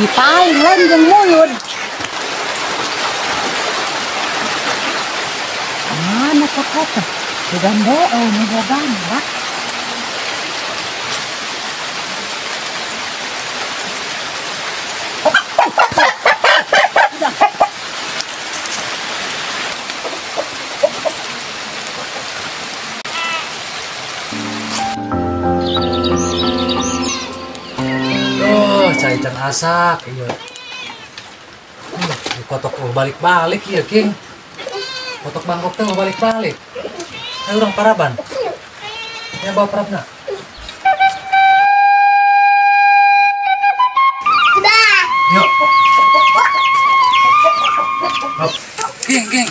Di paling lain jeung mulut. Mana kotok? Bukan bohong, nu boga lah. Cai can asak iya. Kotok balik-balik ya, King. Kotok Bangkok teh balik-balik. Ayo urang paraban. Ya bawa parabna. Yuk. Hop. King, King.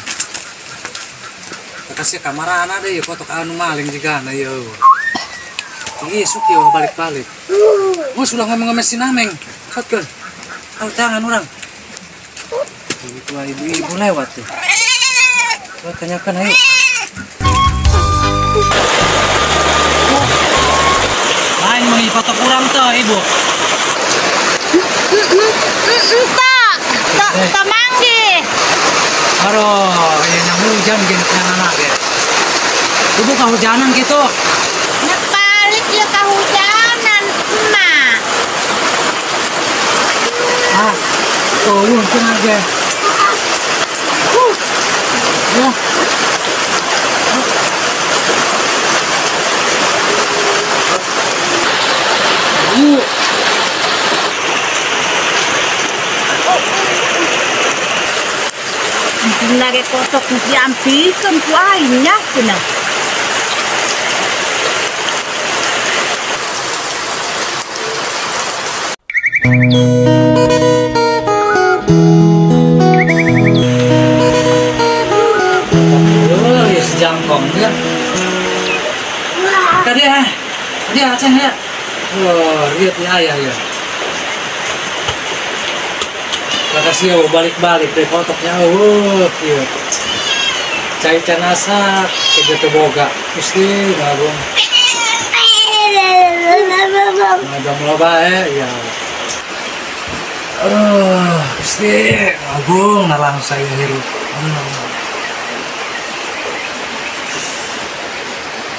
Kasih kamarana deh, kotok anu maling jigana ieu. Ih, isuk ieu balik-balik. Oh, sudah ngomong-ngomong si Nameng. Shotgun. Kau tangan orang. Itu ibu-ibu lewat tuh. Coba tanyakan ayo. Lain mau foto kurang tuh ibu. Tak, tak manggi. Aduh, yang hujan gini anak ya. Ibu kehujanan gitu. Balik ya kehujanan emak. Ah, tuh untung aja. Ya. Lagi kotok diampikeun ku aing nya cenah. Oh, ya sejangkong ya. Tadi ah, dia aceh ya. Wah, lihat ya ayah ya. Makasih ya, balik-balik deh kotoknya. Oh, iya. Cai can asak, keje boga. Gusti, ngabung. Ngabung loba ya. Oh, Gusti, ngabung nalang saya hirup.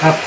Hap.